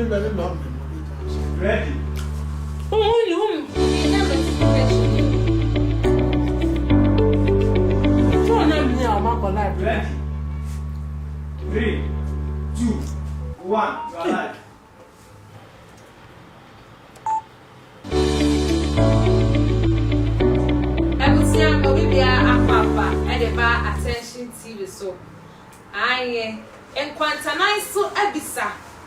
Ready. Ready. 3, 2, 1. You are live. Abusua obi biara akɔ aba de ba Attention TV so. Aane, nkwantanan so abisa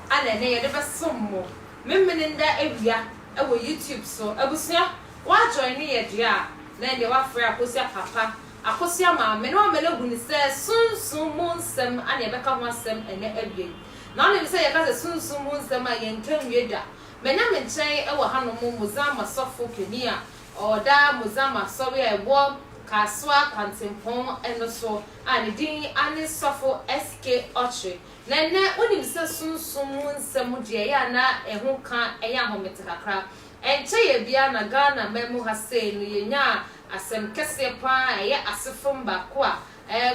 na ɛnnɛ yɛde bɛsom mo Memenenda awia wɔ YouTube so. Abusua, woajoine yɛ deɛ a, na ɛndeɛ woafrɛ Akosua Papa, Akosua Maame na woama no ahu no sɛ sunsum mu nsɛm na yɛbɛka ho asɛm ɛnnɛ awia yi. Na wonim sɛ yɛka sɛ sunsum mu nsɛm a yɛnka nwie da. Manya me nkyɛn wɔ hanom Mozamma sɔfo panin a ɔda Mozamma asɔre a ɛwɔ Kasoa kwantempɔn no so a ne din ane Sɔfo SK Ɔkyere. Na ɛnnɛ wonim sɛ sunsum mu nsɛm deɛ ɛyɛ a na ɛho ka yɛ ahomete kakra. Ɛnkyɛeɛ biara na Ghana man mu ha sei no yɛnyaa asɛm kɛseɛ pa ara a ɛyɛ asefom baako a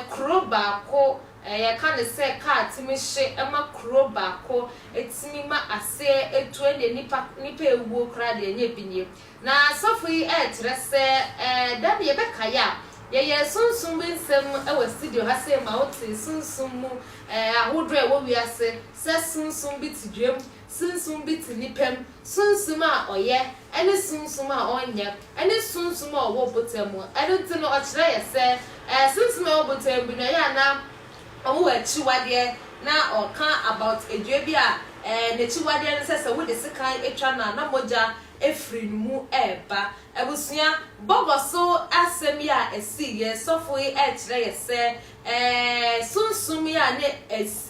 kuro baako Yɛka no sɛ kaa tumi hye ma kuro baako tumi ma aseɛ tu ɛnneɛ nnipa nnipa ɛwuo koraa deɛ ɛnyɛ bi nie. Na sɔfo yi ɛrekyerɛ sɛ da no yɛbɛkae a yɛyɛɛ sunsum bi nsɛm wɔ studio ha sei ma wotee sunsum mu ahodoɔ a ɛwɔ wiase sɛ sunsum bi te dwam, sunsum bi te nnipa mu, sunsum a ɔyɛ ne sunsum a ɔnyɛ, ne sunsum a ɔwɔ botan mu. Ɛno nti no, ɔkyerɛ yɛ sɛ, sunsum a ɛwɔ botan mu no, ɛyɛ a na wɔwɔ akyiwadeɛ, na ɔka about dua bi a n'akyiwadeɛ ne sɛ, sɛ wode sekan twa no a, na mogya firi ne mu reba. Abusua, bɔbɔ so asɛm yi a ɛsiiɛ, sɔfo yi rekyerɛ yɛ sɛ, sunsum yi a na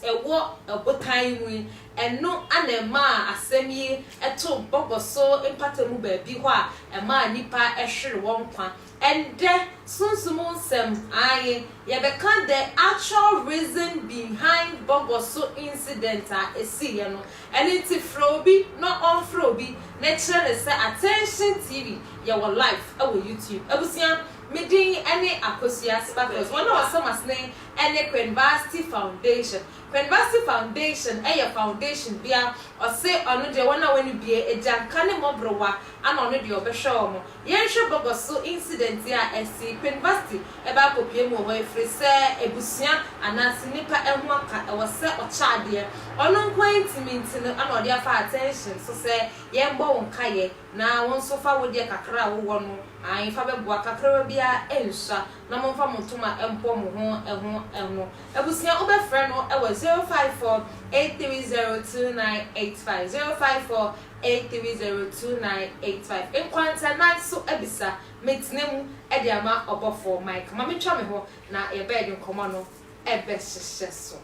ɛwɔ ɔbotan yi mu yi, Ɛno na ɛmaa asɛm yi too Bɔkɔso mpatamu baabi hɔ a ɛmaa nnipa hwere wɔn nkwa. Ɛndɛ, sunsum nsɛm, aane, yɛbɛka the actual reason behind Bɔkɔso incident a ɛsiiɛ no. Ɛno nti frɛ obi na ɔmfrɛ obi na kyerɛ no sɛ Attention TV yɛwɔ live wɔ YouTube. Abusua, me din ne Akosua Sparkles. Wɔn a wɔasɔ m'asene ne Quenvasti Foundation. Penbasi Foundation yɛ foundation bi a ɔse ɔno deɛ wɔn a wɔnni bie, agyanka ne mmɔborowa ana ɔno deɛ ɔbɛhwɛ wɔn. Yɛnhwɛ Bɔgɔso incident yi a asi, Penbasti bɛ akɔpue mu wɔ hɔ ɛfiri sɛ abusua anaase nnipa ho aka ɛwɔ sɛ ɔkyɛ adeɛ. Ɔno nko ara ntumi nti no ana ɔde afa attention so sɛ yɛnbɔ wo nkaeɛ na wo nso fa wo deɛ kakra a wowɔ no ae fa bɛboa kakrawa biara ɛnsua na momfa mo ntoma mpɔ mo ho ho ho. Abusua wobɛfrɛ no wɔ 054 830 2985, 054 830 2985. Nkwantanan so abisa, metena mu de ama ɔbɔfoɔ Mike. Ma mentwa me ho na yɛbɛyɛ de nkɔmmɔ no bɛhyehyɛ so.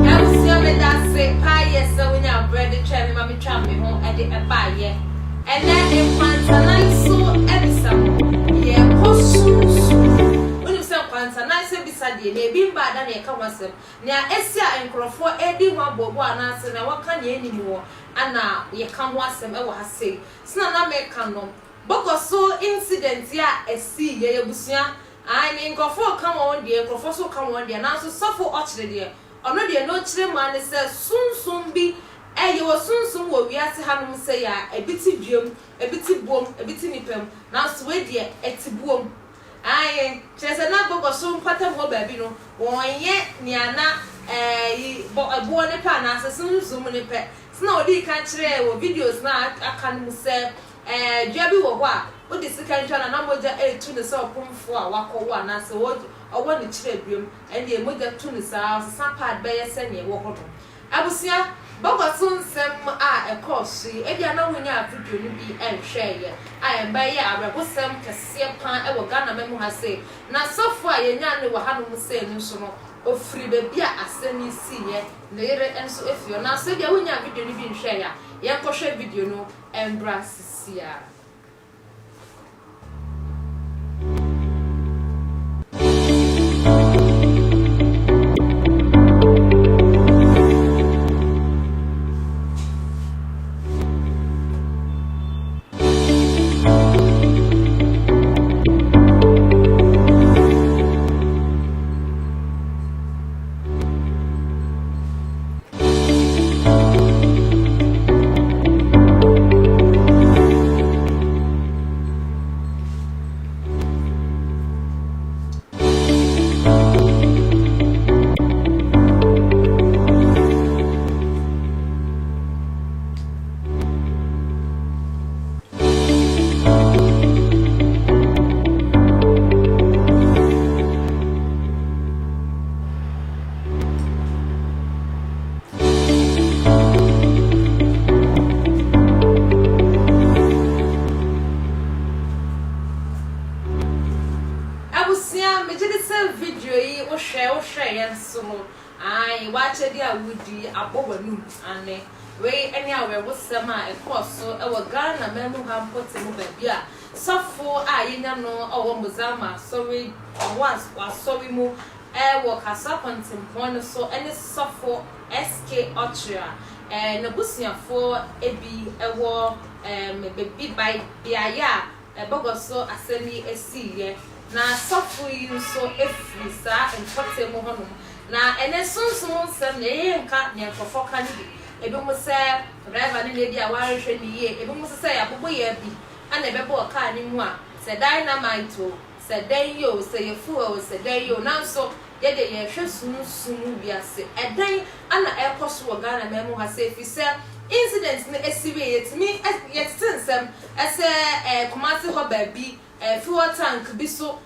Abusua medase paa yɛ sɛ wonya berɛ de twɛn me ma metwa me ho de baeɛ. Ɛnɛ nkwantanan so abisa no yɛkɔ sunsum mu. Wonim sɛ nkwantanan so abisa deɛ nea ebi mmaa da na yɛka ho asɛm. Nea asi a nkorɔfoɔ redi ho abooboo anaasɛ nea wɔka nea ɛnni mu na yɛka ho asɛm wɔ ha sei. Sɛnea na meka no, Bɔkɔso incident yi a ɛsii yɛ abusua, aane, nkorɔfoɔ reka wɔn deɛ, nkorɔfoɔ nso reka wɔn deɛ, nanso sɔfo ɔkyere deɛ, ɔno deɛ nea ɔkyerɛ mu ara ne sɛ sunsum bi, yɛwɔ sunsum wɔ wiase hanom sɛi a, ebi te dua mu, ebi te buom, ebi te nipa mu, nanso wei deɛ ɛte buom. Aane, kyerɛ sɛ na Bɔkɔso mpɔtam hɔ baabi no, wɔnyɛ nea na ɛɛ, bɔ, ɛboɔ no pɛ anaasɛ sunsum no pɛ. Sɛnea wɔdii kan kyerɛɛ wɔ videos no a aka no mu sɛ, ɛɛ, dua bi wɔ hɔ a, wode sekan twa no a, na mogya retu no sɛ ɔpomfo a wakɔwo anaasɛ ɔwɔ ne kyerɛdua mu. Ɛnde mogya tu no saa ara, ɔsesa pad bɛyɛ sɛ nea ɛwɔ hɔ no. Abusua, bɔkɔ so nsɛm a ɛkɔɔ so yi, ebia na wonyaa video no bi nhwɛeɛ, a ɛbɛyɛ awerɛhosɛm kɛseɛ pa ara wɔ Ghana man mu ha sei. Na sɔfo a yɛnyaa no wɔ hanom sei no nso no, ɔfiri baabi a asɛm yi siiɛ. Ne yere nso fi hɔ. Nanso ebia wonyaa video no bi nhwɛe a, yɛnkɔhwɛ video no mbra sisiaa. Abusua, megye di sɛ video yi wohwɛ, wohwɛeɛ nso no, ae, w'akyɛdeɛ a wodi abɔ w'anum, aane. Wei ne awerɛhosɛm a ɛkɔɔ so wɔ Ghana man mu ha mpɔtam baabi a sɔfo a yɛnya no wɔ Mozama asɔre, ɔwɔ asɔre mu wɔ Kasoa kwantempɔn no so ne sɔfo SK Okyere a n'abusuafoɔ bi wɔ baabi beaeɛ a Bɔgɔso asɛm yi siiɛ. Na sɔfo yi nso firi saa mpɔtam hɔnom. Na ɛnnɛ sunsum nsɛm deɛ yɛnka deɛ nkurɔfoɔ ka no bi. Ebinom sɛ driver no na ebia wanhwɛ no yie, ebinom nso sɛ yɛaboboyaa bi na ɛbɛbɔɔ kaa no mu a, sɛ dynamite o, sɛ dɛn yi o, sɛ yɛ fuel o, sɛ dɛn yi o, nanso yɛ deɛ yɛhwɛ sunsum wiase. Ɛdɛn na ɛrekɔ so wɔ Ghana man mu ha sɛ ɛfiri sɛ incident no asi wie yɛtumi yɛtete nsɛm sɛ Kumasi hɔ baabi Fuel tank bi so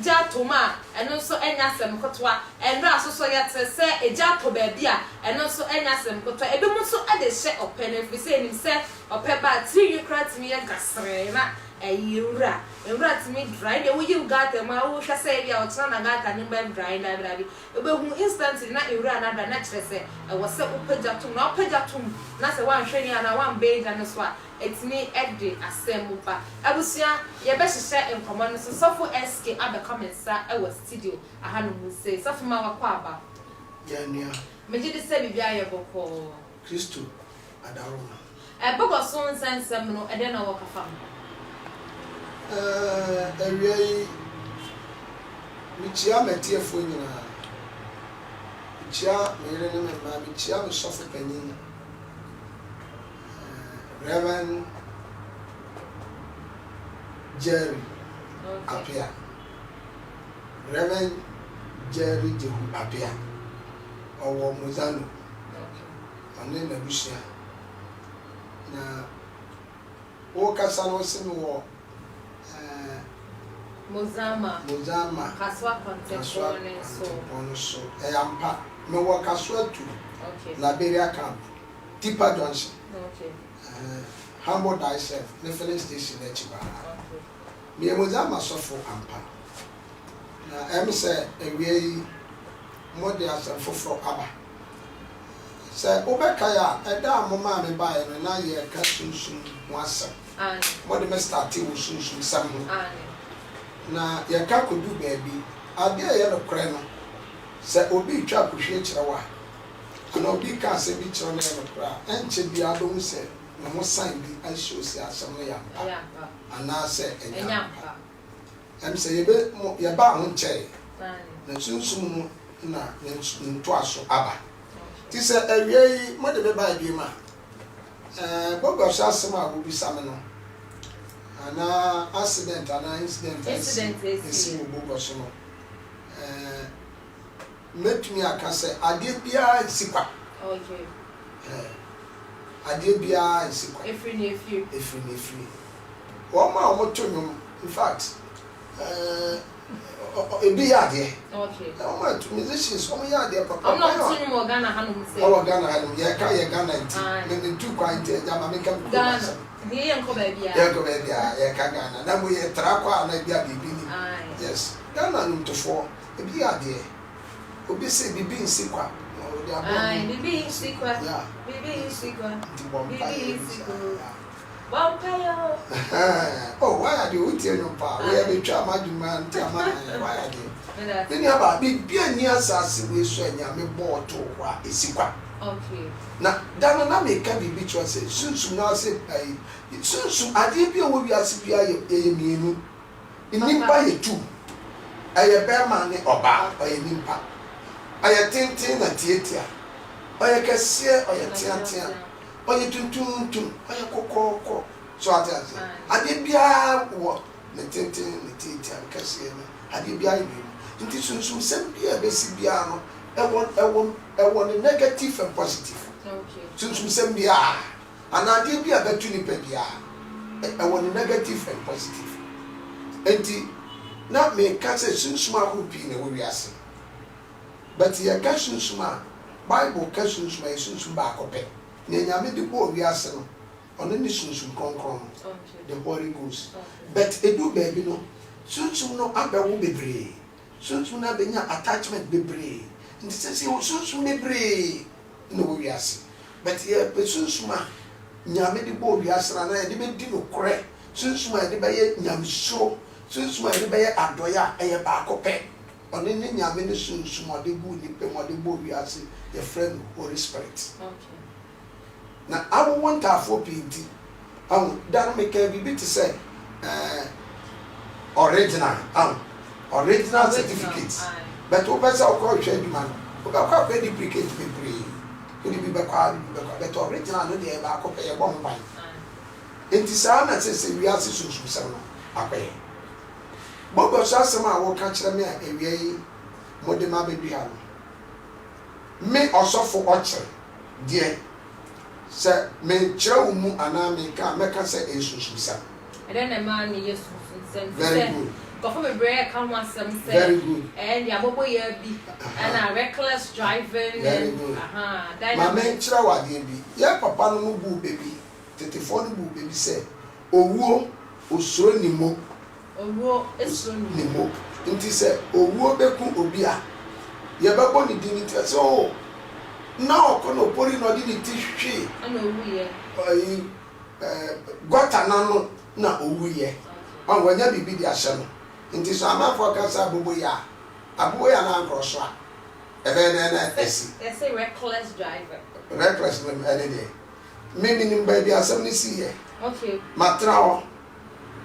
gya tɔ mu a, ɛno nso nyɛ asɛm ketewa. Nnora nso so, yɛte sɛ gya tɔ baabi a, ɛno nso nyɛ asɛm ketewa. Ebinom nso de hyɛ ɔpɛ no, ɛfiri sɛ yɛnim sɛ ɔpɛ ba a, tirinwi koraa tumi yɛ gasree na ɛyɛ nwura. Nwura tumi dry. Ɛndeɛ woyi wo gutter mu a, wohwɛ sɛ ebia ɔkyena na gutter no mu bɛdry, daabi daabi. Wobɛhu instantly na nwura no adry, na kyerɛ sɛ ɛwɔ sɛ wopɛ gya tom. Na wopɛ gya tom na sɛ woanhwɛ yie anaa woambɛn gya no so a, Ɛtumi de asɛm ba. Abusua, yɛbɛhyehyɛ nkɔmmɔ no so. Sɔfo SK abɛka me nsa wɔ studio ahanom sei. Sɔfo ma wakɔ aba. Yɛn nua. Megye di sɛ biribiara yɛ bɔkɔɔ. Kristo adaworoma. Ɛbobɔ so nsɛnsɛm no, ɛdɛn na wɔka fa ho? Ɛɛ, awia yi, mekyia m'atiefoɔ nyinaa. Mekyia me yere ne me mma, mekyia me sɔfo panin. Rev. Jerry Appiah, Rev. Jerry Jehu Appiah, ɔwɔ Mozano, ɔne n'abusua. Na wokasa no wose mewɔ eh, Mozama, Mozama, Kasoa Kwantempɔn no so. Kwantempɔn no so. Ɛyɛ ampa, mewɔ Kasoa tu, Liberia Camp. Tipa Junction, Humble Thyself ne filling station no akyi paa. Meyɛ Mozambique sɔfo ampa. Na ɛyɛ me sɛ awia yi mode asɛm foforɔ aba. Sɛ wobɛkae a, ɛda a momaa me baeɛ no na yɛreka sunsum ho asɛm. Mode me startee wɔ sunsumsɛm ho. Na yɛka kɔduu baabi. Adeɛ a ɛyɛ nokorɛ no, sɛ obi retwa akohwie kyerɛ wo a, anaa obi reka asɛm bi kyerɛ wo na ɛyɛ nokorɛ a, ɛnkyɛ biara wobɛhu sɛ ne ho san bi ahyɛ wo sɛ asɛm no yɛ ampa anaasɛ ɛnyɛ ampa. Ɛm sɛ yɛbɛ, mo, yɛbaa ho nkyɛe, na Sunsum no na ne ntoaso aba. Nti sɛ awia yi mode me bae biom a, ɛɛ, bɔgua so asɛm a wobisa me no, anaa accident anaa incident a asi, asi wɔ bɔgua so no, ɛɛ, Mɛtumi aka sɛ adeɛ biara nsi kwa. Ɛɛ, adeɛ biara nsi kwa. Ɛfiri ne efiri. Ɛfiri ne efiri. Wɔn a wɔto nnwom, in fact, ɛɛ, ebi yɛ adeɛ. Wɔn a to musicians, wɔn yɛ adeɛ papa. Wɔn a wɔto nnwom wɔ Ghana hanom sɛ. Ɛwɔ Ghana hanom, yɛka yɛ Ghana nti, me metu kwan nti agya ma menka me kurom asɛm. Ghana, yɛnkɔ baabiara. Yɛnkɔ baabiara, yɛka Ghana. Na mmom yɛtra kɔ a na ebi a biribi nim. Yes, Ghana nnwomtofoɔ. Ebi yɛ adeɛ. Obi se bibi nsi kwa na ɔde abɔ Ae, nnwom. bibi nsi kwa, Yeah. bibi nsi kwa, Nti bɔ bibi mpaeɛ bi nsi saa. kwa o. Yeah. Bɔ mpaeɛ o. Ɛhɛn. Oh, wayɛ adeɛ, wotie nnwom paa. Wei Ae. ɛbɛtwa m'adwene mu ara nti ama ɛɛ, wayɛ adeɛ. Meda Me ase. nuabaa, biribi nni asase wei so a Nyame bɔɔ too hɔ a ɛsi kwa. Okay. Na da no na meka biribi kyerɛ wo sɛ sunsum no ase ayi, sunsum, adeɛ bi a ɛwɔ wiase biara yɛ, yɛyɛ mmienu. Nyimpa yɛ tu. Ɔyɛ bɛrima ne ɔbaa, ɔyɛ nyimpa. Ɔyɛ tenten na tsiatsia. Ɔyɛ kɛseɛ, ɔyɛ tseatsea. Ɔyɛ tuntuntun, ɔyɛ kɔkɔɔkɔ. So ate aseɛ? Adeɛ biara wɔ ne tenten, ne tiatia, ne kɛseɛ ne adeɛ biara yɛ mmienu. Nti sunsumsɛm biara a ɛbɛsi biara no, ɛwɔ, ɛwɔ, ɛwɔ ne negative and positive. Sunsumsɛm biara. Anaa adeɛ bi a ɛbɛto nipa biara, ɛwɔ ne negative and positive. Enti na meka sɛ sunsum ahorow pii na ɛwɔ wiase. But yɛka sunsum a, Bible ka sunsum a, ɛyɛ sunsum baako pɛ. Nea Nyame de bɔɔ wiase no, ɔno ne Sunsum Kronkron no, the Holy Ghost. But ɛduru baabi no, Sunsum no abɛwo bebree. Sunsum no abɛnya attachment bebree. Nti seesei yɛwɔ sunsum bebree na ɛwɔ wiase. But yɛpɛ sunsum a Nyame de bɔɔ wiase no anaa yɛde bɛdi nokorɛ, sunsum a yɛde bɛyɛ Nyamesuro, sunsum a yɛde bɛyɛ adɔeɛ a, ɛyɛ baako pɛ. Ɔno ne Nyame no sunsum a ɔde guu nnipa mu, ɔde bɔɔ wiase, yɛfrɛ no Holy Spirit. Na awowo ntaafoɔ pii nti, ahu, da no mekaa biribi te sɛ eh, original, ahu, original certificate. But wopɛ sɛ wokɔ hwɛ adwuma no, wobɛkɔ akɔyɛ duplicate bebree. Wode bi bɛkɔ a, wode bi bɛkɔ a, but original no deɛ ɛyɛ baako pɛ, yɛbɔ ho ban. Enti saa na seesei wiase sunsumsɛm no akɔyɛ. Bogus asɛm a woka kyerɛ me a awia yi mode me abɛdu ha no, me ɔsɔfo ɔkyere deɛ, sɛ mekyerɛ wo mu anaa meka a, mɛka sɛ ɛyɛ sunsumsɛm. Ɛdɛn na ɛma no yɛ sunsumsɛm? Very Efisɛ good. nkurɔfo bebree reka ho asɛm sɛ Very good. ɛyɛ nea aboboyaa bi Aha. ɛna reckless driving Very and good. aha, Ma dynamite. menkyerɛ wo adeɛ bi. Yɛn papa no mo buu bɛ bi, tetefoɔ no buu bɛ bi sɛ, Owuo, osuro nni mo. Owuo suro nni Nni mo. Nti sɛ owuo bɛku obi a, yɛbɛbɔ ne din nti ɛsɛ oo, na ɔkɔ na ɔpori na ɔde ne ti hwe. Ɛna owuiɛ. Ayi, ɛɛ, gɔta no ano na owuiɛ. Wahu, wanya biribi de ahyɛ no. Nti sɛ amanfoɔ ka sɛ aboboyaa a, aboboyaa no ankorɔ so a, ɛbɛyɛ dɛn na asi? Yɛse reckless driver. Reckless no ɛne deɛ? Me menim baabi asɛm no siiɛ. Okay. Matena hɔ.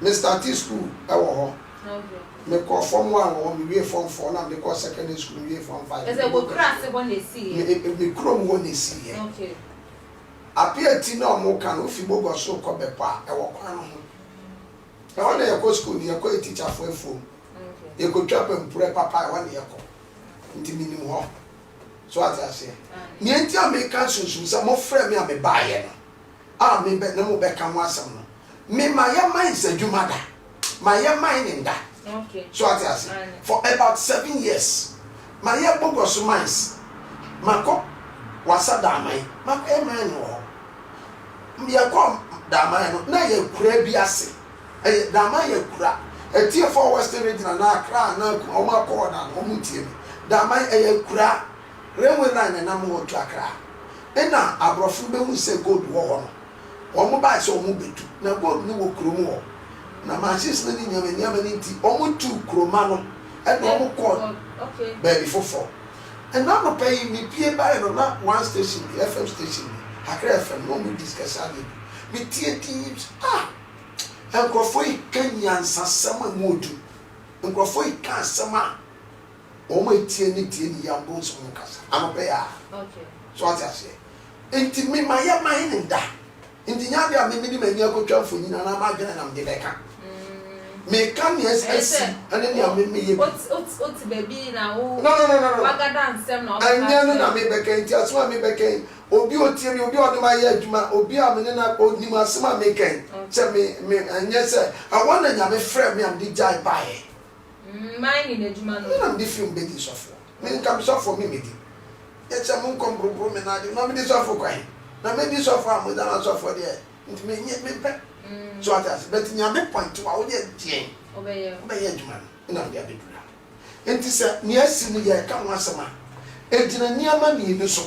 Me startee school wɔ hɔ. Okay. Me kɔɔ form one wɔ hɔ, me wiee form four na mede kɔɔ secondary school, me wiee form five. Kyerɛ sɛ wɔ kura ase hɔ na esiiɛ? Me me kurom hɔ na esiiɛ. Okay. Apia ti na ɔmo ka no, wofi Bogor so rekɔ Bɛpɔ a, ɛwɔ kwan no ho. Ɛhɔ na yɛkɔ school no, yɛkɔ yɛ teacherfoɔ afuom. Okay. Yɛkɔtwa pampurɛ papa, ɛhɔ na yɛkɔ. Nti menim hɔ. So wate aseɛ? Nea enti a meka sunsum sɛ mofrɛɛ me a mebaeɛ no, a me bɛ ne mo bɛka ho asɛm no, me mayɛ mines adwuma da, mayɛ mining da. So wate aseɛ? For about 7 years, mayɛ Bogoso mines, makɔ Wassa Daaman, makɔyɛ mining wɔ hɔ. Yɛkɔɔ Daaman no, na ɛyɛ akuraa bi ase. Ɛyɛ, Daaman yɛ akura. Atiefoɔ a Western Region anaa Accra anaa Kuma, wɔn akɔ hɔ da no, wɔn tie me. Daaman ɛyɛ akuraa. Railway line na ɛnam hɔ tu Accra. Ɛna aborɔfo no bɛhuu sɛ gold wɔ hɔ no, wɔn bae sɛ wɔn bɛtu. Na gold no wɔ kurom hɔ. Na machines no ne nneɛma nneɛma no nti, wɔn tuu kuroma no ɛna wɔn kɔɔ baabi foforɔ. Ɛna anɔpa yi, me pue baeɛ no, na one station bi, FM station bi, Accra FM, na wɔn discuss adeɛ bi. Me tie dinn, ah! Nkurɔfoɔ yi ka nyansasɛm a ɛmu ɔdu. Nkurɔfoɔ yi ka asɛm a wɔn a ɛtie ne tie ne yam bo nsɛm ho kasa anɔpa yi ara. So wate aseɛ? Nti me mayɛ mining da. Nti nyɛ adeɛ a me mede m'ani akɔtwa mfonyin anaa m'adwene na mede bɛka. Meka nea asi ne nea me meyɛ bi. Wote baabi na wo No, no, no, no, no. wagada nsɛm na wobɛka Ɛnyɛ no na akyerɛ. mebɛka nti asɛm a mebɛka yi, obi a otie me, obi a ɔne me ayɛ adwuma, obi a me ne no onim asɛm a meka yi, sɛ me, me, ɛnyɛ sɛ ɛhɔ na Nyame frɛɛ me a mede gyae baeɛ. Mining adwuma no. Me na mede firi mu bɛdii sɔfoɔ. Me nka me sɔfoɔ me medi. Nyɛ sɛ monkɔ mboroboro me nan ade na medi sɔfo kwan. Na medi sɔfoɔ a mogya na sɔfoɔ deɛ nti me nye mempɛ. So wate ase? But Nyame point wo a woyɛ deɛn? Wobɛyɛ adwuma no na mede abɛduru ha. Nti sɛ nea asi no yɛreka ho asɛm a, ɛgyina nneɛma mmienu so.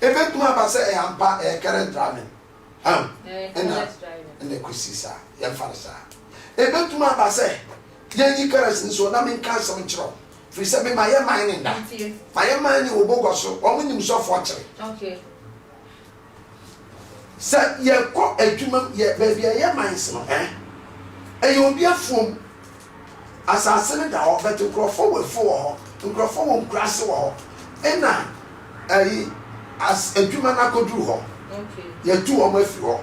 Ɛbɛtumi aba sɛ ɛyɛ ampa, ɛyɛ careless driving. Ahu? Ɛna ɛna ɛkɔsii saa. Yɛmfa no saa. Ɛbɛtumi aba sɛ yɛnyi careless no so na menka asɛm nkyerɛ wo. Firi sɛ me mayɛ mining da. Mayɛ mining wɔ Bogor so. Wɔn nim sɔfoɔ kyere. Sɛ yɛkɔ adwuma mu, yɛ baabi a yɛyɛ mines no, eh, ɛyɛ obi afuom. Asase no da hɔ, but nkurɔfoɔ wɔ afuo wɔ hɔ, nkurɔfoɔ wɔ nkuraase wɔ hɔ. Ɛna ɛyi as adwuma no akɔduru hɔ. Yɛtu wɔn afiri hɔ.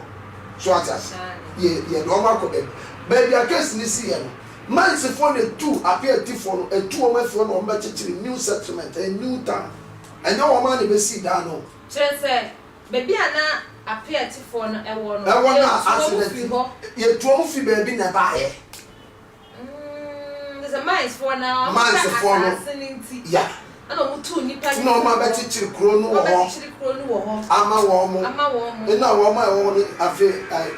So ate ase? Yɛ yɛde wɔn akɔ baabi. Baabi a case no siiɛ no, minesfoɔ na etu Apeatifoɔ no, etu wɔn afiri hɔ na wɔn bɛkyekyere new settlement, ɛyɛ new town. Ɛnyɛ wɔn ara na ebesii dan no o. Kyerɛ sɛ, baabi a na Apeatifoɔ no wɔ no, Ɛwɔ no a yɛtu wɔn accident firi hɔ. Yɛtu wɔn firi baabi na ɛbaeɛ. Mm, kyerɛ sɛ minesfoɔ no ara, wɔpɛ Minesfoɔ no, asase no nti, yeah. ɛna wɔtuu nnipa no Na firi wɔn hɔ. abɛkyekyere kuro no wɔ hɔ. Wɔabɛkyekyere kuro no wɔ hɔ. Ama wɔn. Ama wɔn. Ɛna wɔn a ɛwɔ hɔ no, afei, ɛɛ,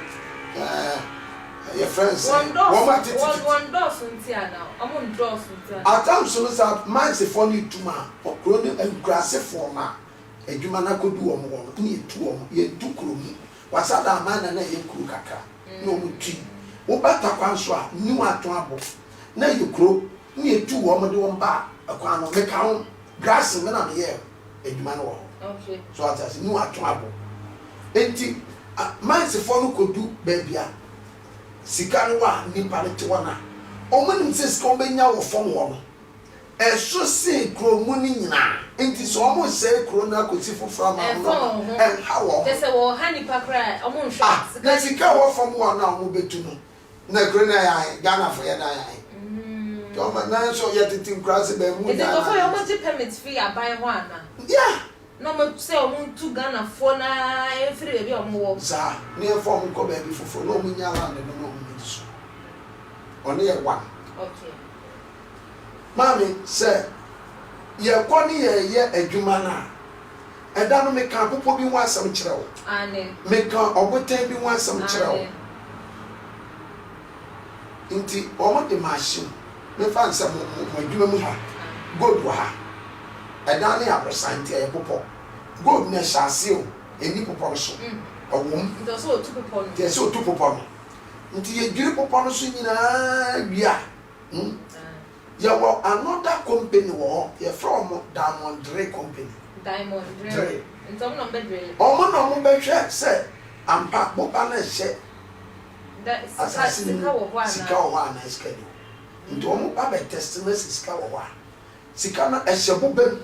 ɛɛ. Yɛfrɛ no sɛ Wɔn wɔn dɔɔso, atetetete. wɔn dɔɔso nti anaa? Wɔn ndɔɔso nti anaa? At times no sɛ minesfoɔ no retu mu a, kuro no nkurasefoɔ no a adwuma no akɔdu wɔn hɔ no na yɛtu wɔn, yɛntu kuro mu. Wasa da aman na na ɛyɛ kuro kakra na wɔn tui. Woba Tarkwa nso a, New Atoabo na ɛyɛ kuro na yɛtu wɔn de wɔn baa kwan no. Meka ho, Grassy me na meyɛɛ adwuma no wɔ hɔ. So wate ase? New Atoabo. Enti minesfoɔ no kɔdu baabi a sika no wɔ a nnipa no te hɔ no a, wɔnim sɛ sika a wɔbɛnya wɔ fam hɔ no, ɛso sen kuro mu no nyinaa. Enti sɛ wɔresɛe kuro no akɔsi foforɔ ama wɔn Ɛmfa wɔn ho. a, ɛnha wɔn. Kyerɛ sɛ wɔreha nnipa koraa a, wɔnhwɛ Ah, sika na no. sika a ɛwɔ fam hɔ no a wɔbɛtu no, na kuro no ayɛ ahe? Ghanafoɔ yɛn ayɛ ahe? Nti wɔn, nanso yɛtete nkuraase baabi mu Nti Ghana nkurɔfoɔ yi nti. wɔgye permit firi aban hɔ anaa? Yeah. Na wɔn sɛ wɔn ntu Ghanafoɔ no ara mfiri baabi a wɔn wɔ. Saa, na yɛmfa wɔn nkɔ baabi foforɔ na wɔn nya land no na wɔn mmɛdi so. Ɔno yɛ one. Okay. Maame, sɛ yɛkɔ ne yɛreyɛ adwuma no a, ɛda no meka bepɔ bi ho asɛm kyerɛ wo. Aane. Meka ɔbotan bi ho asɛm kyerɛ wo. Aane. Nti wɔn de machine, memfa no sɛ mo, mo, mo adwuma mu ha, gold wɔ ha. Ɛdan no yɛ aborosan nti ɛyɛ bepɔ. Gold no ɛhyɛ aseɛ o, ɛnni bepɔ no so, ɛwɔ mu. Nti ɛsɛ sɛ ɔtu bepɔ no. Nti ɛsɛ sɛ ɔtu bepɔ no. Nti yɛdwiri bepɔ no so nyinaa wie a, hmm, yɛwɔ another company wɔ hɔ, yɛfrɛ wɔn Diamond Drill Company. Diamond Drill. Drill. Nti wɔn na wɔbɛ drill. Wɔn na wɔbɛhwɛ sɛ ampa boba no ɛhyɛ Da, sika, asase no sika mu, wɔ hɔ anaa? sika wɔ hɔ anaa sika nni hɔ. Nti wɔn ba bɛ test na sɛ sika wɔ hɔ a, Sika no, ɛhyɛ boba mu.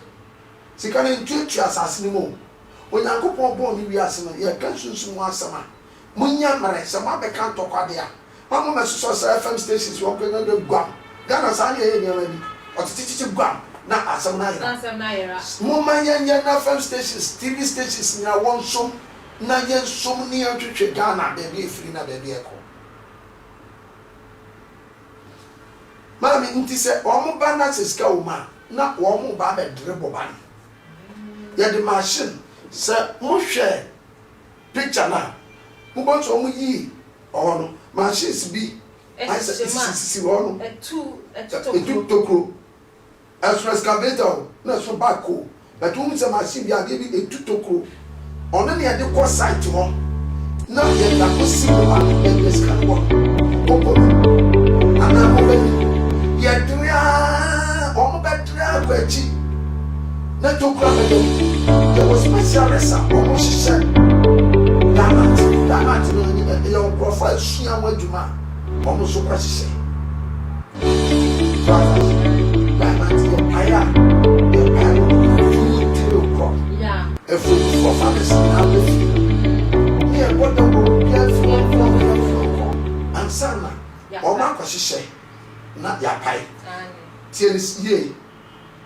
Sika no ntuatua asase no mu o. Onyankopɔn bɔɔ ne wiase no, yɛreka sunsum ho asɛm a, monnya mmerɛ. Sɛ moabɛka ntɔkwa deɛ a, ma mommɛsosɔ saa FM stations wɔ nkonnwa no guam. Ghana saa na yɛyɛ nneɛma bi. Ɔtete kyekye guam na asɛm no ayera. Momma yɛnyɛ na FM stations, TV stations nyinaa wɔnsom na yɛnsom ne yɛntwetwe Ghana baabi a ɛfiri na baabi a ɛkɔ. Maame, nti sɛ wɔn ba na sɛ sika wɔ mu a, na wɔn reba abɛdere boba no. Yɛde machine, sɛ mo hwɛ picture no a, mo bɛhu sɛ wɔn yii hɔ no, machines bi ayɛ sɛ esisisisi hɔ no, etu tokuro. Ɛsono excavator o, na ɛsono back o, but wohu sɛ machine bi adeɛ bi ɛtu tokuro, ɔno na yɛde kɔ site hɔ na yɛde akɔsi boba no baabi a sika no wɔ no, bɔbɔ no anaa bɔbɔ no yɛdere ara, wɔn bɛdere akɔ akyi na tokuro abɛda mu. Yɛwɔ specialist a wɔn hyehyɛ diamond, diamond no yɛ nkurɔfoɔ a esua ho adwuma a wɔn nso kɔ hyehyɛ. So ate ase? Ghana nti yɛpae a, yɛpae wɔ 2, 3 o'clock. Afuomfoɔ farmers nyinaa bɛ fie. Ne yɛbɔ dawuro obiara fi hɔ kɔ, obiara fi hɔ kɔ. Ansa na wɔn akɔhyehyɛ na yɛapae. Tie no yie.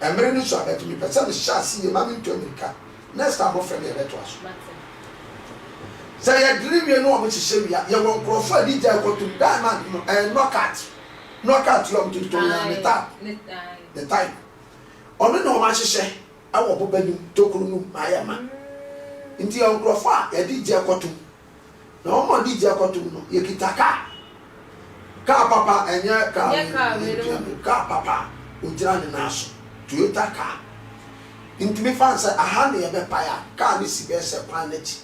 Mmere no su a but mepɛ sɛ mehyɛ ase yie ma mentu amirika. Next time mofrɛ me yɛbɛtoa so. Sɛ yɛdwene wie na wɔhyehyɛ wie a, yɛwɔ nkurɔfoɔ a ɛde gya rekɔtom. Diamond no, ɛyɛ knockout. Knockout yɛ wɔn tontɔn yɛn ne type. Ne type. Ɔno na wɔahyehyɛ wɔ boba no mu, tokuro no mu ma ayɛ ma. Nti yɛwɔ nkurɔfoɔ a yɛde gya rekɔtom. Na wɔn a wɔde gya kɔtom no, yɛkita kaa. Kaa papa, ɛnyɛ kaa wei no, kaa papa a ɔgyina ne nan so, Toyota kaa. Nti mefa no sɛ aha na yɛbɛpae a, kaa no si bɛyɛ sɛ kwan no akyi.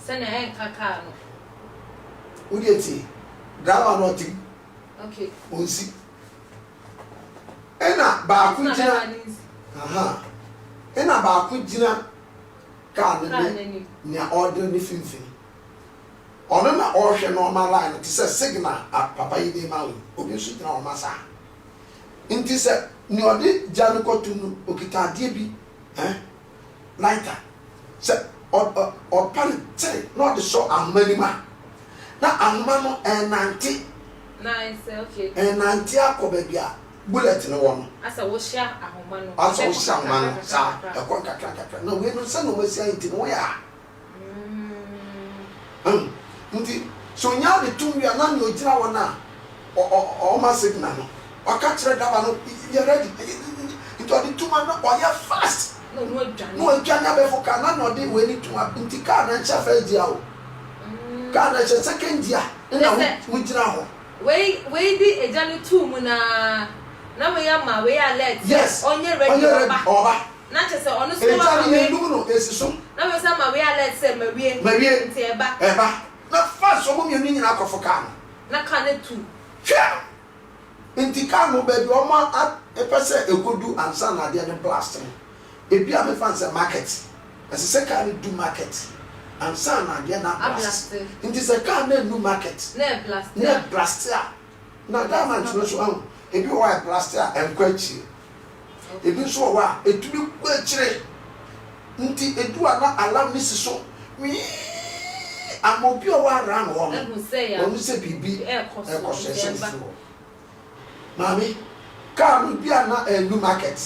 Sɛnea ɛnka kaa no. Wo deɛ tie, driver no ɔte mu, ɔnsi. Ɛna baako gyina, aha, ɛna baako gyina kaa no ne nea ɔredere no finimfini. Ɔno na ɔrehwɛ na ɔma line no te sɛ signal a papa yi de rema wo yi, obi nso gyina hɔ ma saa. Nti sɛ nea ɔde gya no kɔtom no, okita adeɛ bi, eh, lighter, sɛ ɔ, ɔ, ɔpa no kyere na ɔde sɔ ahoma no mu a, na ahoma no ɛrenante, ɛrenante akɔ baabi a bullet no wɔ no. Asɛ wohyɛ ahoma no. Asɛ wohyɛ ahoma no saa, ɛkɔ nkakra nkakra. Na wei no sɛnea wɔn asi ayɛ nti no woyɛ a. Ahu? Nti sɛ onya de tom wie a na nea ogyina hɔ no a ɔma signal no, ɔka kyerɛ driver no yɛ ready. Nti ɔde tom a na ɔyɛ fast. Na wadwane abɛfo car na nea ɔde wei no tom a nti car no ɛnhyɛ first gear o. Car no ɛhyɛ second gear. Nna Kyerɛ sɛ. wogyina hɔ. Wei wei de egya no too mu no ara na wei ama wei alert sɛ Yes, ɔnyɛ ready ɔnyɛ ready, ɔba. ɔɔba. Na kyerɛ sɛ ɔno nso Egya wama no wei. yɛnnum no, esi so. Na wei nso ama wei alert sɛ mawie. Mawie. Nti ɛba. Ɛba. Na fast wɔn mmienu nyinaa akɔfo kaa no. Na kaa no atu. Hwɛ! Nti kaa no baabi a wɔn a pɛ sɛ ɛkɔdu ansa na adeɛ no blast no, ebi a mefa no sɛ market, ɛsɛ sɛ kaa no du market ansa na adeɛ no ablast. Nti sɛ kaa no annu market na ɛblast a, na diamond no nso ahu, ebi wɔ hɔ a ɛblast a ɛnkɔ akyire, ebi nso wɔ hɔ a ɛtumi kɔ akyire. Nti ɛdu a na alarm no si so wii ama obi a ɔwɔ around hɔ no, wahu sɛ biribi ɛrekɔ so, ɛsɛ sɛ ɔfiri hɔ. Maame, car no bi a na ɛnnu market,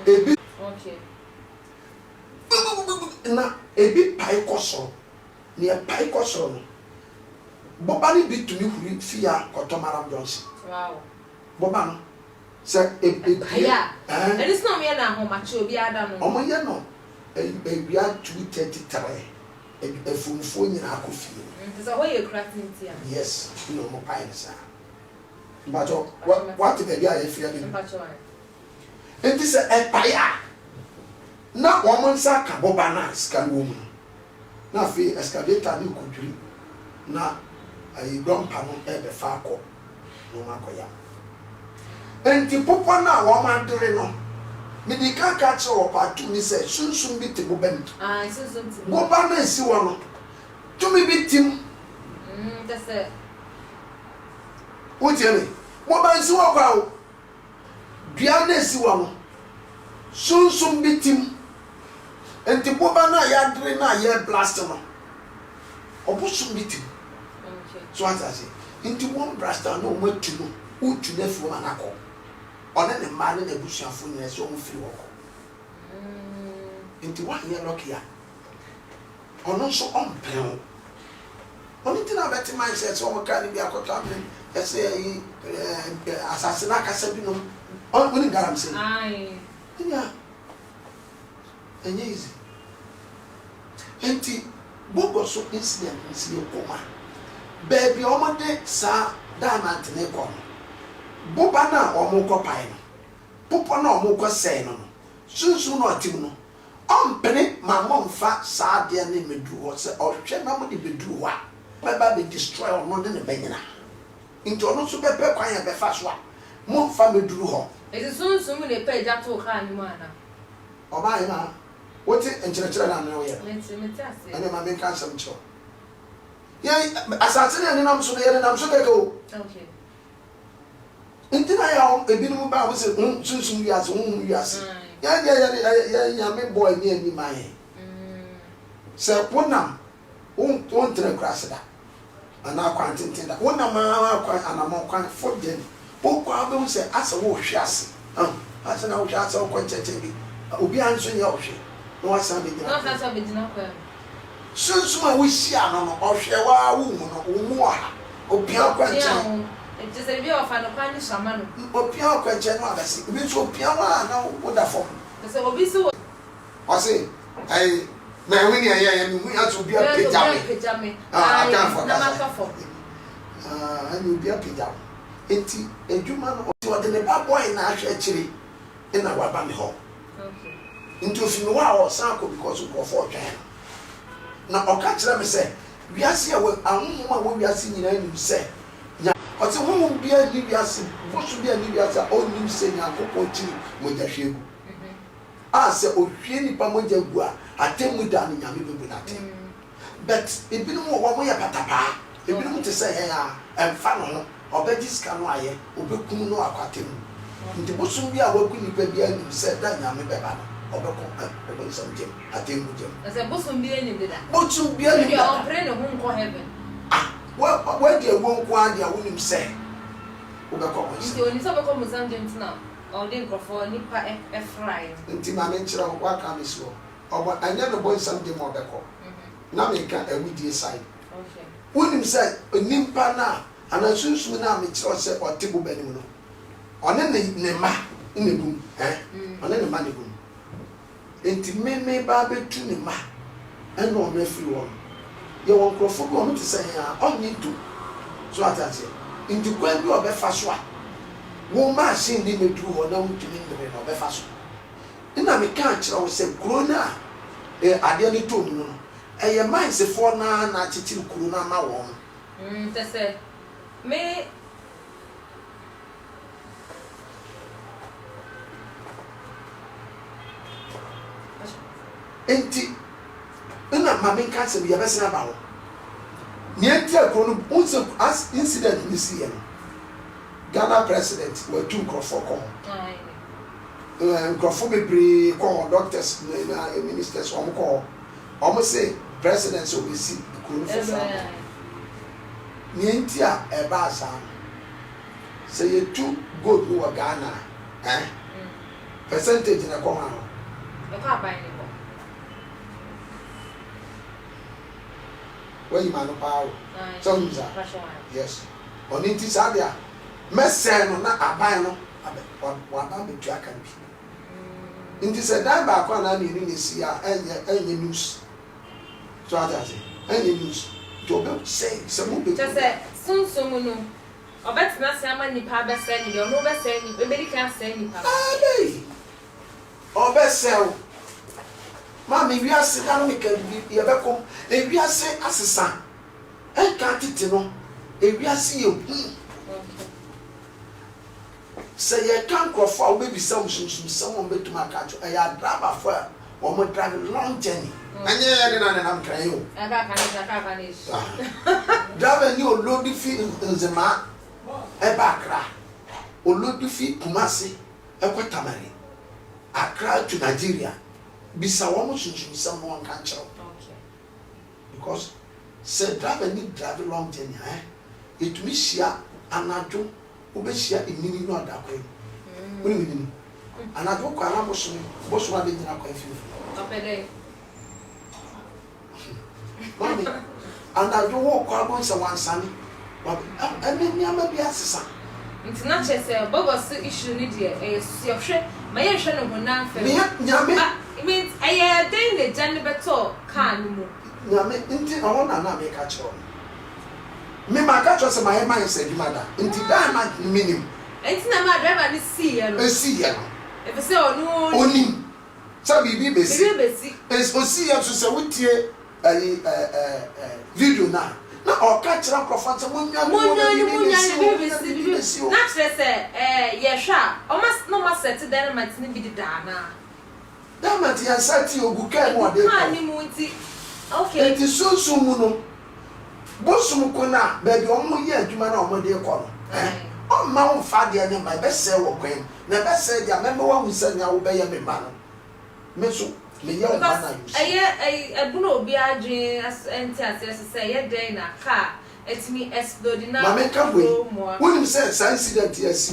ebi gbugbugbugbugbu na ebi pae kɔ soro. Nea ɛpae kɔ soro no, boba no bi tumi huri fi ha kɔtɔ Maram Junction. Boba no, sɛ epue ɛɛ. Ɛno nti na wɔyɛ no ahomakye, obiara da no. Wɔyɛ no awia 2:33, afuomfoɔ nyinaa kɔ fie no. Nti sɛ hɔ yɛ akuraase nti a. Yes, ɛna wɔpae no saa. Mpakyɛw, wate baabi a yɛfiri abɛdu? Enti sɛ ɛpae a, na wɔn nsa aka boba no a sika no wɔ mu no, na afei excavator no rekɔdwiri na ayi dɔmpa no rebɛfa akɔ na wɔakɔyam. Enti bobɔ no a wɔadere no, medii kan ka kyerɛɛ wɔ part two no sɛ sunsum bi te boba mu. Boba no a ɛsi hɔ no, tumi bi te mu. Wotie me? Boba nsi hɔ kwa o. Dua no a esi hɔ no, sunsum bi te mu. Enti boba no a yɛadere no a yɛreblast no, ɔbosom bi te mu. So wate ase? Nti wɔn blast a na wɔatu no, wotu no afi hɔ ma no akɔ. Ɔne ne mma ne n'abusuafo nyinaa ɛsɛ sɛ wɔfiri hɔ kɔ. Nti woanyɛ lucky a, Ɔno nso ɔmpene ho. Ɔno nti na abɛte man sɛ sɛ wɔn kaa no bi akɔtɔ amene ɛsɛ ɛyi ɛɛ asase no akasa bi nom. Wonim galamsey? Ɛnea ɛnyɛ easy. Nti Bogor so incident no sɛ yɛkɔ mu a, baabi a wɔde saa diamond no rekɔ no, boba no a wɔrekɔ pae no, bepɔ no a wɔrekɔ sɛe no no, sunsum no a ɔte mu no, Ɔmpene ma momfa saa adeɛ no mmɛduru hɔ, sɛ ɔhwɛ na mode bɛduru hɔ a, ɔbɛba abɛ destroy ɔno ne ne mma nyinaa. Nti ɔno nso bɛpɛ kwan a ɛbɛfa so a momfa mmɛduru hɔ. Enti sunsum mu na ɛpɛ gya too kaa no mu anaa? Ɔbaahemaa, wote nkyerɛkyerɛ no a me ne wo yɛ no? Mete, mete aseɛ. Ɛnneɛ ma menka asɛm nkyerɛ wo. Yɛn, asase no a yɛnenam so no, yɛnenam so kɛkɛ o. Okay. Nti na yɛ a ebinom ba a wɔse ho sunsum wiase, honhom wiase. Yɛn deɛ yɛde yɛn Nyame bɔɔ ani anni ma yɛn. Sɛ wonam, wontena akuraase da anaa kwan tenten da. Wonam ara kwan anamɔn kwan foot journey. Wokɔ a wobɛhu sɛ asɛ worehwe ase. Ahu? Asɛ na wohwɛ asɛ wokɔ nkyɛnkyɛn bi. Obiara nso nyɛ wo hwee na wasan abɛgyina kwan mu. Sunsum a wohyiaa no no, ɔhwɛɛ wo ara wonhu no, wo mu ɔha, opia wo kɔ nkyɛn. Opia wo kɔ nkyɛn na wabɛse. Ebi nso opia wo a na woda fam. Ɔse, ɛyi, manhu nea ɛyɛeɛ, mehui ara sɛ obi apagya me. Ah, Akanfoɔ kasa. Ah, ɛnna obi apagya wo. Enti adwuma no, ɔde ne ba bɔe na ahwɛ akyire na waba me hɔ. Nti ofi me hɔ a ɔsan kɔ because nkurɔfoɔ retwɛn no. Na ɔka kyerɛ me sɛ, wiase a wɔ, ahonhom a wɔ wiase nyinaa nim sɛ Nya, ɔse honhom biara nni wiase, bosom biara nni wiase a ɔnnim sɛ Nyankopɔn kyiri mogyahwiegu. A sɛ ohwie nipa mogya gu a, atemmu da no Nyame bɛbu no atɛn. But ebinom wɔ hɔ a wɔyɛ patapaa, ebinom te sɛ yɛn a, ɛmfa ne ho, ɔbɛgye sika no ayɛ, ɔbɛkum no akɔ atemmu. Nti bosom biara a waku nipa biara nim sɛ da Nyame bɛba no, ɔbɛkɔ ɔbonsam gyam, atemmu gyam. Na sɛ bosom biara nim deda. Bosom biara nim Ɛndeɛ dada. ɔmpere ne ho nkɔ heaven. Ah, wa, wadi awuo nko ara deɛ a wonim sɛ wobɛkɔ bonsam. Nti onim sɛ ɔbɛkɔ bonsam gyam nti na ɔde nkorɔfoɔ, nipa fraeɛ. Nti ma menkyerɛ wo, woaka abɛsi hɔ. Ɔbɔ ɛnyɛ no bonsam gyam a ɔbɛkɔ. Na meka awudie side. Wonim sɛ nimpa no a anaa sunsum no a mekyerɛ wo sɛ ɔte boba no mu no, ɔne ne ne mma na ɛgu mu, eh? Ɔne ne mma na ɛgu mu. Enti me meba abɛtu ne mma ɛne ɔno afiri hɔ no, yɛwɔ nkorɔfoɔ bi wɔn te sɛ yɛn a, ɔnnye ntom. So ate aseɛ? Nti kwan bi a ɔbɛfa so a wo machine ne mɛduru hɔ na wontumi mmere no, ɔbɛfa so. Nna mekaa kyerɛ wo sɛ kuro no a adeɛ no tɔ mu no, ɛyɛ minesfoɔ no ara na akyekyere kuro no ama wɔn. Kyɛ sɛ me. Enti, nna ma menka asɛm bi, yɛbɛsan aba hɔ. Nea enti a kuro no, wohu sɛ as incident no siiɛ no, Ghana president watu nkurɔfoɔ kɔ hɔ. Nkurɔfoɔ bebree kɔ hɔ, doctors, ministers, wɔn kɔ hɔ. Wɔn se president sɛ ɔbɛsi kuro no foforɔ ama wɔn. Nea enti a ɛbaa saa no, sɛ yɛtu gold no wɔ Ghana a, eh, percentage na ɛkɔ hwan hɔ? Ɛkɔ aban no hɔ. Wayi m'ano paa o. Sɛ wonim saa? Yes. Ɔno nti saa deɛ a, mɛsɛe no na aban no abɛ, waba abɛtua ka no bi. Nti sɛ dan baako anaa mmienu na ɛsi a, ɛnyɛ, ɛnyɛ news. So ate ase? Ɛnyɛ news. Nti ɔbɛsɛe, sɛ mobɛku. Kyerɛ sɛ, sunsum mu no, ɔbɛtena ase ama nnipa abɛsɛe no deɛ, ɔno ɔbɛsɛe nnipa, ɔbɛdi kan asɛe nnipa no. Amen. Ɔbɛsɛe wo. Maame, wiase, da no meka biribi, yɛbɛkɔ mu. Ewiase asesa. Ɛnka tete no, ewiase yɛ hu. Sɛ yɛka nkurɔfoɔ a wobɛbisa wɔn sunsumsɛm a wɔbɛtumi aka akyerɛ wo, ɛyɛ adrabafoɔ a wɔn drive long journey. Ɛnyɛ yɛn de na nenam Nkran o. Driver ni olodi fi Nzemaa ɛba Accra, olodi fi Kumasi ɛkɔ Tamale, Accra to Nigeria. Bisa wɔn sunsumsɛm na wɔnka nkyerɛ wo. Because sɛ driver ni drive long journey a, eh, yɛtumi hyia anadwo. Wobɛhyia nnini no ada kwan mu. Wonim nnini? Anadwo wokɔ a na bosome, bosom abɛgyina kwan mfimfini. Ɔpɛ dɛn? Maame, anadwo wokɔ a wobɛhu sɛ wansane. Ɛnɛ nneɛma bi asesa. Nti na kyerɛ sɛ bɔgɔso issue no deɛ ɛyɛ yɛhwɛ ma yɛnhwɛ no honam fam. Nea Nyame. Ba means ɛyɛ dɛn na gya no bɛtɔɔ car no mu? Nyame nti ɛhɔ na na meka kyerɛ wo no. Me maka kyerɛ wo sɛ mayɛ mines adwuma da nti da a na menim. Ɛnti na ɛmaa driver no siiɛ no. Ɛsiiɛ no. Efisɛ ɔno. Onim sɛ biribi bɛsi. Biribi bɛsi. Ɔsiiɛ nso sɛ wotie ɛyi ɛɛ ɛɛ video no a na ɔka kyerɛ nkorɔfoɔ no sɛ monnwane o na Monnwane biribi monnwane bɛsi o biribi na bɛsi biribi biribi bɛsi o. Na kyerɛ sɛ ɛɛ yɛhwɛ a ɔma na ɔma sɛte dynamite no bi deda anaa? Diamond yɛ nsa ti ogu kaa mu Egu ɔde kaa kɔ. no mu nti okay. Nti sunsum mu no bosom ko no a baabi a wɔn yɛ adwuma no a wɔn de kɔ no eh ɔmma wo nfa adeɛ no mma ɛbɛsɛe wɔ kwan mu na ɛbɛsɛe deɛ a mɛma wahu sɛ nea wobɛyɛ me mma no me nso meyɛ wo mma Because no a you see. ɛyɛ ɛyi ɛbono obiara adwene as ɛnte aseɛ so sɛ ɛyɛ dɛn na car atumi explode na Ma menka wei, kuro mua. wonim sɛ saa incident yi asi.